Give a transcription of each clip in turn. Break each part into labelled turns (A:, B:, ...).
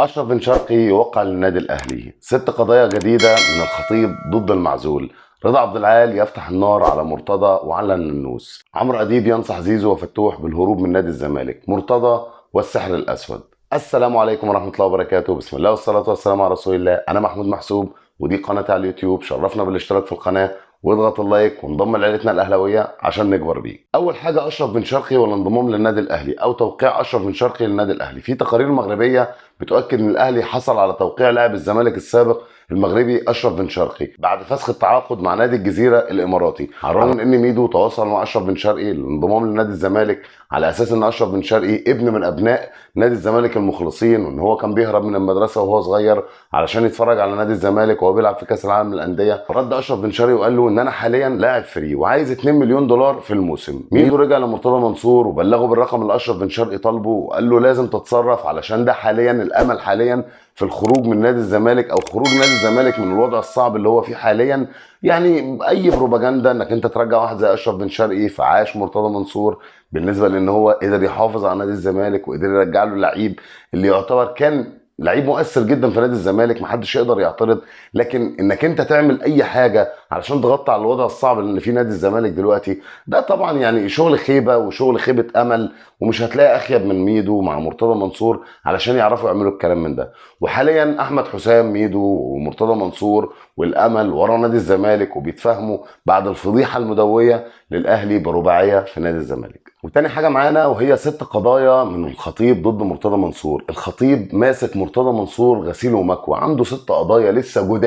A: اشرف بن شرقي يوقع للنادي الاهلي. 6 قضايا جديدة من الخطيب ضد المعزول. رضا عبد العال يفتح النار على مرتضى وعلى الننوس. عمرو اديب ينصح زيزو وفتوح بالهروب من نادي الزمالك. مرتضى والسحر الاسود. السلام عليكم ورحمة الله وبركاته. بسم الله والصلاة والسلام على رسول الله. انا محمود محسوب ودي قناتي على اليوتيوب. شرفنا بالاشتراك في القناة واضغط ال like وانضم لعيلتنا الاهلاوية عشان نكبر بيه. اول حاجة اشرف بن شرقي والانضمام للنادي الاهلي او توقيع اشرف بن شرقي للنادي الاهلي. في تقارير مغربية بتؤكد ان الاهلي حصل على توقيع لاعب الزمالك السابق المغربي اشرف بن شرقي بعد فسخ التعاقد مع نادي الجزيرة الاماراتي، على الرغم من ان ميدو تواصل مع اشرف بن شرقي للانضمام لنادي الزمالك على اساس ان اشرف بن شرقي ابن من ابناء نادي الزمالك المخلصين، وان هو كان بيهرب من المدرسة وهو صغير علشان يتفرج على نادي الزمالك وهو بيلعب في كاس العالم للاندية. رد اشرف بن شرقي وقال له ان انا حاليا لاعب free وعايز 2 مليون دولار في الموسم. ميدو رجع لمرتضى منصور وبلغه بالرقم اللي اشرف بن شرقي طالبه وقال له لازم تتصرف علشان ده حاليا الامل حاليا في الخروج من نادي الزمالك او خروج نادي الزمالك من الوضع الصعب اللي هو فيه حاليا. يعني اي بروباجندا انك انت ترجع واحد زي اشرف بن شرقي. فعاش مرتضى منصور بالنسبة لان هو قدر يحافظ على نادي الزمالك وقدر يرجع له لعيب اللي يعتبر كان لعيب مؤثر جدا في نادي الزمالك، محدش يقدر يعترض. لكن انك انت تعمل اي حاجة علشان تغطي على الوضع الصعب اللي فيه نادي الزمالك دلوقتي، ده طبعا يعني شغل خيبه وشغل خيبه امل، ومش هتلاقي اخيب من ميدو مع مرتضى منصور علشان يعرفوا يعملوا الكلام من ده. وحاليا احمد حسام ميدو ومرتضى منصور والامل ورا نادي الزمالك وبيتفاهموا بعد الفضيحة المدويه للاهلي برباعيه في نادي الزمالك. وتاني حاجة معانا وهي 6 قضايا من الخطيب ضد مرتضى منصور. الخطيب ماسك مرتضى منصور غسيل ومكوى، عنده 6 قضايا لسه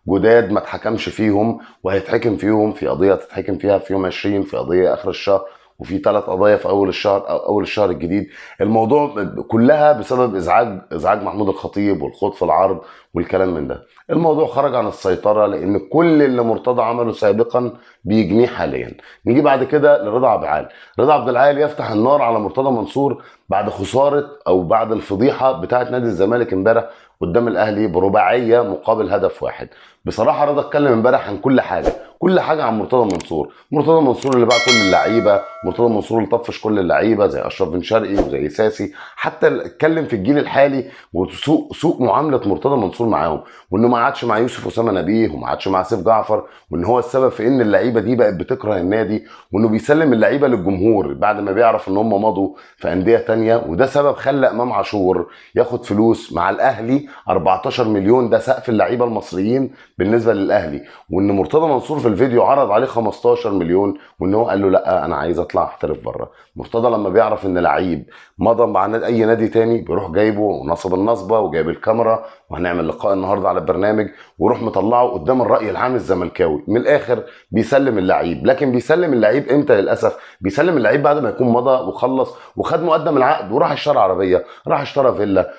A: جداد ما اتحكمش فيهم وهيتحكم فيهم. في قضية تتحكم فيها في يوم 20، في قضية اخر الشهر، وفي 3 قضايا في اول الشهر او اول الشهر الجديد. الموضوع كلها بسبب ازعاج محمود الخطيب والخوض في العرض والكلام من ده. الموضوع خرج عن السيطرة لان كل اللي مرتضى عمله سابقا بيجنيه حاليا. نيجي بعد كده لرضا عبد العال. رضا عبد العال يفتح النار على مرتضى منصور بعد خسارة او بعد الفضيحة بتاعه نادي الزمالك امبارح قدام الاهلي برباعيه مقابل هدف واحد. بصراحة رضا اتكلم امبارح عن كل حاجة، كل حاجة عن مرتضى منصور. مرتضى منصور اللي باع كل اللعيبة، مرتضى منصور اللي طفش كل اللعيبة زي اشرف بن شرقي وزي ساسي، حتى اتكلم في الجيل الحالي وسوء معاملة مرتضى منصور معاهم، وانه ما قعدش مع يوسف اسامة نبيه وما قعدش مع سيف جعفر، وان هو السبب في ان اللعيبة دي بقت بتكره النادي، وانه بيسلم اللعيبة للجمهور بعد ما بيعرف ان هم مضوا في اندية ثانية. وده سبب خلى امام عاشور ياخد فلوس مع الاهلي 14 مليون، ده سقف اللعيبة المصريين بالنسبة للاهلي. وان مرتضى منصور في الفيديو عرض عليه 15 مليون وان هو قال له لا انا عايز اطلع احترف بره. مرتضى لما بيعرف ان لعيب مضى مع اي نادي تاني بيروح جايبه ونصب النصبه وجايب الكاميرا وهنعمل لقاء النهارده على البرنامج ويروح مطلعه قدام الراي العام الزملكاوي. من الاخر بيسلم اللعيب. لكن بيسلم اللعيب امتى؟ للاسف بيسلم اللعيب بعد ما يكون مضى وخلص وخد مقدم العقد وراح اشترى عربية، راح اشترى فيلا،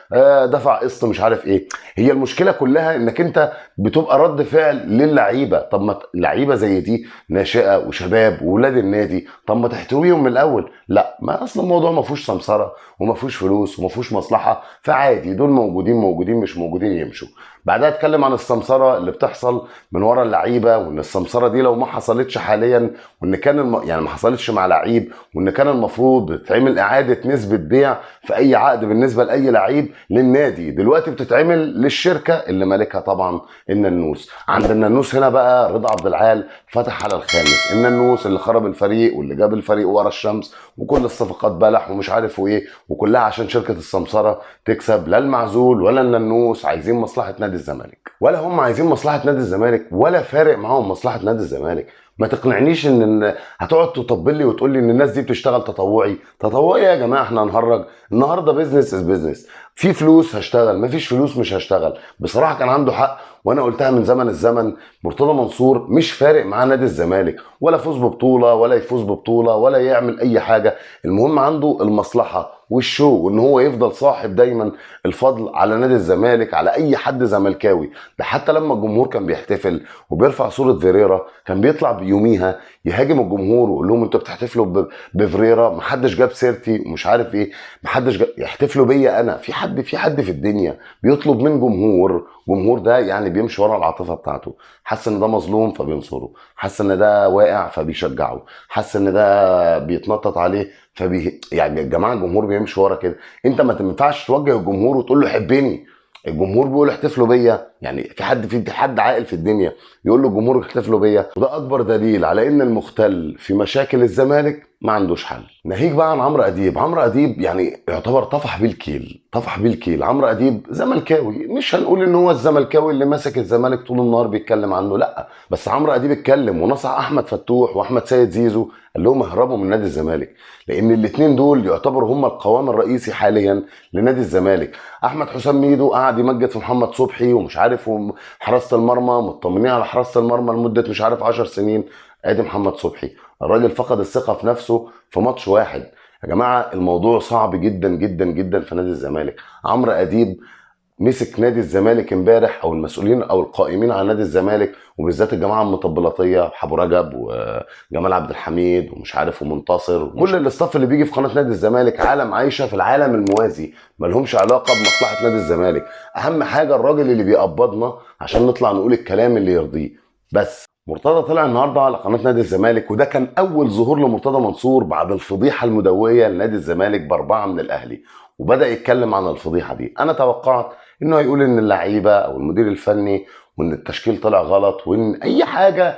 A: دفع قسط مش عارف ايه. هي المشكلة كلها انك انت بتبقى رد فعل للعيبة. طب ما لعيبة زي دي ناشئة وشباب وولاد النادي، طب ما تحتويهم من الاول. لا، ما اصل الموضوع ما فيهوش سمسره وما فيهوش فلوس وما فيهوش مصلحة، فعادي دول موجودين موجودين مش موجودين يمشوا. بعدها اتكلم عن السمسره اللي بتحصل من ورا اللعيبة، وان السمسره دي لو ما حصلتش حاليا وان كان يعني ما حصلتش مع لعيب، وان كان المفروض تتعمل اعاده نسبه بيع في اي عقد بالنسبة لاي لعيب للنادي، دلوقتي بتتعمل للشركة اللي مالكها طبعا الننوس. عند الننوس هنا بقى رضا عبد العال فتح على الخامس. الننوس اللي خرب الفريق واللي جاب الفريق ورا الشمس وكل الصفقات بلح ومش عارف وايه، وكلها عشان شركة السمسره تكسب. لا المعزول ولا الننوس عايزين مصلحة نادي الزمالك، ولا هم عايزين مصلحة نادي الزمالك، ولا فارق معاهم مصلحة نادي الزمالك. ما تقنعنيش ان هتقعد تطبل لي وتقول لي ان الناس دي بتشتغل تطوعي. تطوعي يا جماعة؟ احنا هنهرج النهارده؟ business is business. في فلوس هشتغل، مفيش فلوس مش هشتغل. بصراحة كان عنده حق، وانا قلتها من زمن الزمن. مرتضى منصور مش فارق معاه نادي الزمالك، ولا فوز ببطولة ولا يفوز ببطولة ولا يعمل اي حاجة. المهم عنده المصلحة وال show، وان هو يفضل صاحب دايما الفضل على نادي الزمالك، على اي حد زملكاوي. ده حتى لما الجمهور كان بيحتفل وبيرفع صوره فيريرا كان بيطلع بيوميها يهاجم الجمهور ويقول لهم انتوا بتحتفلوا بفريرا، محدش جاب سيرتي ومش عارف ايه، محدش يحتفلوا بيا انا. في حد في الدنيا بيطلب من جمهور ده يعني بيمشي ورا العاطفة بتاعته، حس ان ده مظلوم فبينصره، حس ان ده واقع فبيشجعه، حس ان ده بيتنطط عليه يعني يا جماعة الجمهور بيمشي ورا كده. انت ما تنفعش توجه الجمهور وتقول له حبني، الجمهور بيقول احتفلوا بيا. يعني في حد عاقل في الدنيا يقول له الجمهور احتفلوا بيا؟ وده اكبر دليل على ان المختل في مشاكل الزمالك ما عندوش حل. ناهيك بقى عن عمرو اديب. عمرو اديب يعني يعتبر طفح بيه الكيل، طفح بيه الكيل. عمرو اديب زملكاوي، مش هنقول ان هو الزملكاوي اللي ماسك الزمالك طول النهار بيتكلم عنه، لا، بس عمرو اديب اتكلم ونصح احمد فتوح واحمد سيد زيزو، قال لهم اهربوا من نادي الزمالك، لان الاثنين دول يعتبروا هم القوام الرئيسي حاليا لنادي الزمالك. احمد حسام ميدو قعد يمجد في محمد صبحي ومش عارف حراسة المرمى، مطمنين على حراسة المرمى لمدة مش عارف 10 سنين. ادي محمد صبحي الراجل فقد الثقة في نفسه في ماتش واحد. يا جماعة الموضوع صعب جدا جدا جدا في نادي الزمالك. عمرو اديب مسك نادي الزمالك امبارح، او المسؤولين او القائمين على نادي الزمالك، وبالذات الجماعة المطبلاتيه حبو رجب وجمال عبد الحميد ومش عارف ومنتصر، كل ال staff اللي بيجي في قناة نادي الزمالك، عالم عايشه في العالم الموازي، ما لهمش علاقة بمصلحة نادي الزمالك. اهم حاجة الراجل اللي بيقبضنا عشان نطلع نقول الكلام اللي يرضيه بس. مرتضى طلع النهارده على قناة نادي الزمالك، وده كان اول ظهور لمرتضى منصور بعد الفضيحة المدويه لنادي الزمالك ب4 من الاهلي، وبدا يتكلم عن الفضيحة دي. انا توقعت انه هيقول ان اللعيبة او المدير الفني وان التشكيل طلع غلط وان اي حاجة،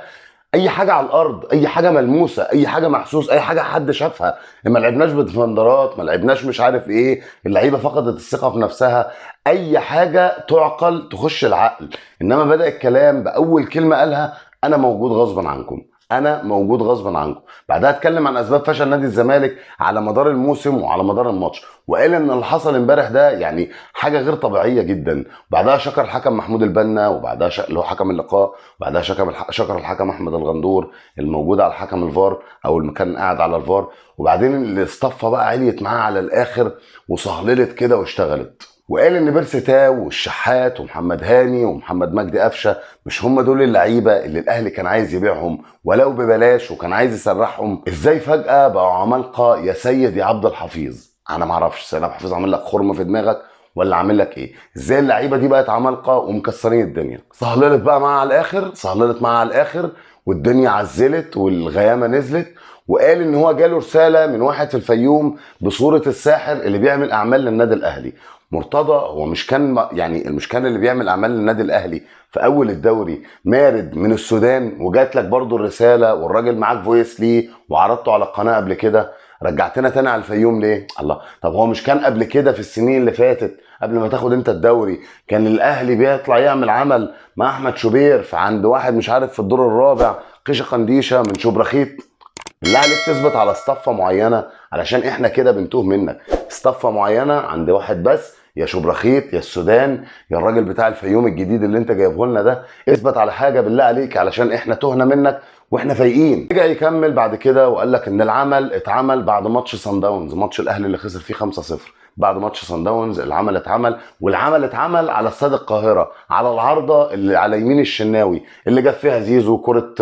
A: اي حاجة على الارض، اي حاجة ملموسة، اي حاجة محسوس، اي حاجة حد شافها. ما لعبناش بديفندرات، ما لعبناش مش عارف ايه، اللعيبة فقدت الثقة في نفسها، اي حاجة تعقل تخش العقل. انما بدا الكلام باول كلمة قالها، انا موجود غصبا عنكم، انا موجود غصبا عنكم. بعدها اتكلم عن اسباب فشل نادي الزمالك على مدار الموسم وعلى مدار الماتش، وقال ان اللي حصل امبارح ده يعني حاجة غير طبيعية جدا. بعدها شكر الحكم محمود البنا، وبعدها اللي هو حكم اللقاء، وبعدها شكر الحكم احمد الغندور الموجود على حكم الفار او اللي كان قاعد على الفار. وبعدين الاصطفه بقى عليت معاه على الاخر وصهللت كده واشتغلت، وقال ان بيرسي تاو والشحات ومحمد هاني ومحمد مجدي قفشه مش هم دول اللعيبة اللي الاهلي كان عايز يبيعهم ولو ببلاش وكان عايز يسرحهم. ازاي فجاة بقوا عمالقة يا سيد يا عبد الحفيظ؟ انا ما اعرفش، سيد عبد الحفيظ عامل لك خرم في دماغك ولا عامل لك ايه؟ ازاي اللعيبة دي بقت عمالقة ومكسرين الدنيا؟ صهللت بقى معاه على الاخر، صهللت معاه على الاخر، والدنيا عزلت والغيامه نزلت. وقال ان هو جاله رسالة من واحد في الفيوم بصورة الساحر اللي بيعمل اعمال للنادي الاهلي. مرتضى هو مش كان يعني مش كان اللي بيعمل اعمال للنادي الاهلي في اول الدوري مارد من السودان، وجات لك برضو الرسالة والراجل معاك voice ليه وعرضته على القناة قبل كده، رجعتنا تاني على الفيوم ليه؟ الله، طب هو مش كان قبل كده في السنين اللي فاتت قبل ما تاخد انت الدوري كان الاهلي بيطلع يعمل عمل مع احمد شوبير في عند واحد مش عارف في الدور الرابع قيشه قنديشه من شبرخيت؟ بالله عليك تثبت على اصطفه معينة، علشان احنا كده بنتوه منك. اصطفه معينة عند واحد بس، يا شبرخيت يا السودان يا الراجل بتاع الفيوم الجديد اللي انت جايبه لنا ده، اثبت على حاجة بالله عليك علشان احنا تهنا منك واحنا فايقين. رجع يكمل بعد كده وقال لك ان العمل اتعمل بعد ماتش سان داونز، ماتش الاهلي اللي خسر فيه 5-0. بعد ماتش سان داونز العمل اتعمل، والعمل اتعمل على استاد القاهرة على العارضة اللي على يمين الشناوي اللي جاب فيها زيزو كره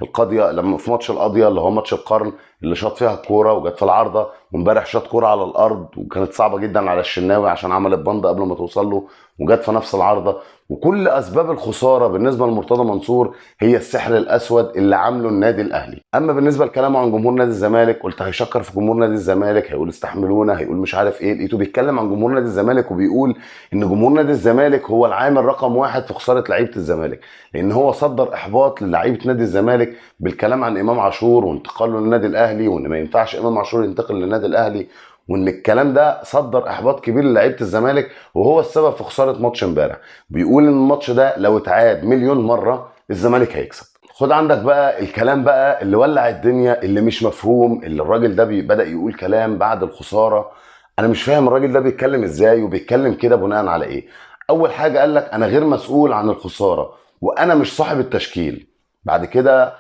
A: القاضية لما في ماتش القاضية اللي هو ماتش القرن اللي شاط فيها الكورة وجت في العارضة، وامبارح شاط كورة على الارض وكانت صعبة جدا على الشناوي عشان عمل البند قبل ما توصل له وجت في نفس العارضة. وكل اسباب الخسارة بالنسبة لمرتضى منصور هي السحر الاسود اللي عامله النادي الاهلي. اما بالنسبة لكلامه عن جمهور نادي الزمالك، قلت هيشكر في جمهور نادي الزمالك، هيقول استحملونا، هيقول مش عارف ايه. لقيته بيتكلم عن جمهور نادي الزمالك وبيقول ان جمهور نادي الزمالك هو العامل رقم 1 في خسارة لعيبة الزمالك، لان هو صدر احباط للعيبة نادي الزمالك بالكلام عن امام عاشور وانتقاله للنادي الاهلي، وان ما ينفعش امام عاشور ينتقل للنادي الاهلي، وان الكلام ده صدر احباط كبير للعيبة الزمالك وهو السبب في خسارة ماتش امبارح. بيقول ان الماتش ده لو اتعاد مليون مرة الزمالك هيكسب. خد عندك بقى الكلام بقى اللي ولع الدنيا، اللي مش مفهوم، اللي الراجل ده بدا يقول كلام بعد الخسارة انا مش فاهم الراجل ده بيتكلم ازاي وبيتكلم كده بناء على ايه. اول حاجة قال لك انا غير مسؤول عن الخسارة وانا مش صاحب التشكيل. بعد كده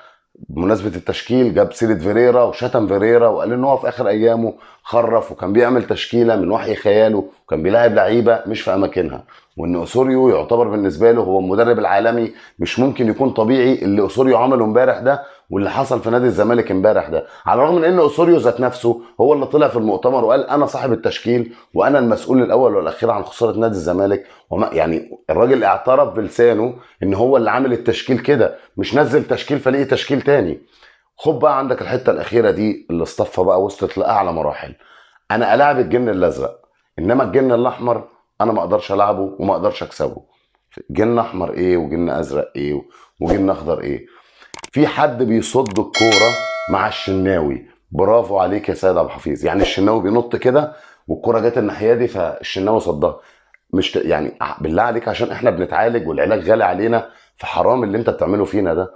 A: بمناسبة التشكيل جاب سيرة فيريرا وشتم فيريرا وقال ان هو في اخر ايامه خرف وكان بيعمل تشكيلة من وحي خياله وكان بيلاعب لعيبة مش في اماكنها، وان اوسوريو يعتبر بالنسبة له هو المدرب العالمي، مش ممكن يكون طبيعي اللي اوسوريو عمله امبارح ده، واللي حصل في نادي الزمالك امبارح ده، على الرغم من ان اوسوريو ذات نفسه هو اللي طلع في المؤتمر وقال انا صاحب التشكيل وانا المسؤول الاول والاخير عن خسارة نادي الزمالك، وما يعني الراجل اعترف بلسانه ان هو اللي عامل التشكيل كده، مش نزل تشكيل فلقي تشكيل تاني. خد بقى عندك الحتة الاخيرة دي اللي اصطفى بقى وصلت لاعلى مراحل. انا العب الجن الازرق، انما الجن الاحمر انا ما اقدرش العبه وما اقدرش اكسبه. جن احمر ايه وجن ازرق ايه وجن اخضر ايه؟ في حد بيصد الكورة مع الشناوي، برافو عليك يا سيد عبد الحفيظ. يعني الشناوي بينط كده والكوره جت الناحية دي فالشناوي صدها. مش يعني بالله عليك، عشان احنا بنتعالج والعلاج غالي علينا، فحرام اللي انت بتعمله فينا ده.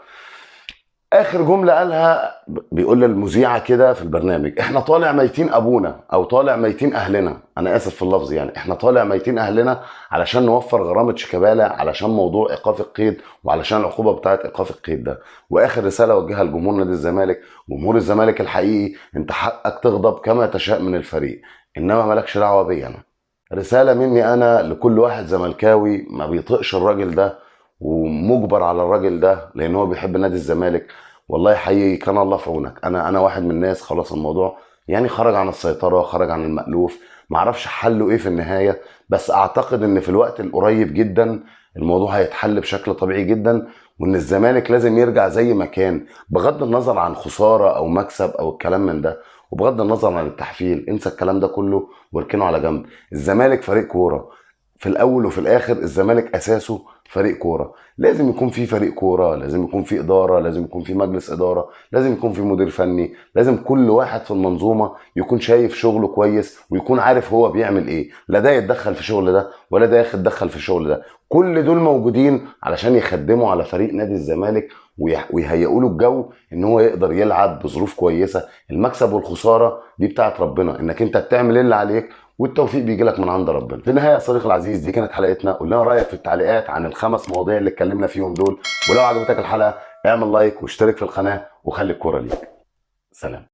A: اخر جملة قالها بيقول للمذيعه كده في البرنامج، احنا طالع ميتين ابونا او طالع ميتين اهلنا، انا اسف في اللفظ، يعني احنا طالع ميتين اهلنا علشان نوفر غرامة شيكابالا، علشان موضوع ايقاف القيد وعلشان العقوبة بتاعه ايقاف القيد ده. واخر رسالة وجهها لجمهور نادي الزمالك، جمهور الزمالك الحقيقي، انت حقك تغضب كما تشاء من الفريق، انما مالكش دعوه بيا انا. رسالة مني انا لكل واحد زملكاوي ما بيطقش الراجل ده ومجبر على الراجل ده لان هو بيحب نادي الزمالك، والله حقيقي كان الله في عونك. انا واحد من الناس خلاص الموضوع يعني خرج عن السيطرة، خرج عن المألوف، معرفش حله ايه في النهاية، بس اعتقد ان في الوقت القريب جدا الموضوع هيتحل بشكل طبيعي جدا، وان الزمالك لازم يرجع زي ما كان، بغض النظر عن خسارة او مكسب او الكلام من ده، وبغض النظر عن التحفيل، انسى الكلام ده كله واركنه على جنب. الزمالك فريق كورة في الاول وفي الاخر، الزمالك اساسه فريق كورة، لازم يكون في فريق كورة، لازم يكون في ادارة، لازم يكون في مجلس ادارة، لازم يكون في مدير فني، لازم كل واحد في المنظومة يكون شايف شغله كويس ويكون عارف هو بيعمل ايه، لا ده يتدخل في شغل ده ولا ده يتدخل في شغل ده. كل دول موجودين علشان يخدموا على فريق نادي الزمالك ويهيئوا له الجو ان هو يقدر يلعب بظروف كويسة. المكسب والخسارة دي بتاعت ربنا، انك انت بتعمل اللي عليك والتوفيق بيجي لك من عند ربنا. في النهاية يا صديقي العزيز، دي كانت حلقتنا. قول لنا رايك في التعليقات عن الخمس مواضيع اللي اتكلمنا فيهم دول، ولو عجبتك الحلقة اعمل لايك واشترك في القناة وخلي الكورة ليك. سلام.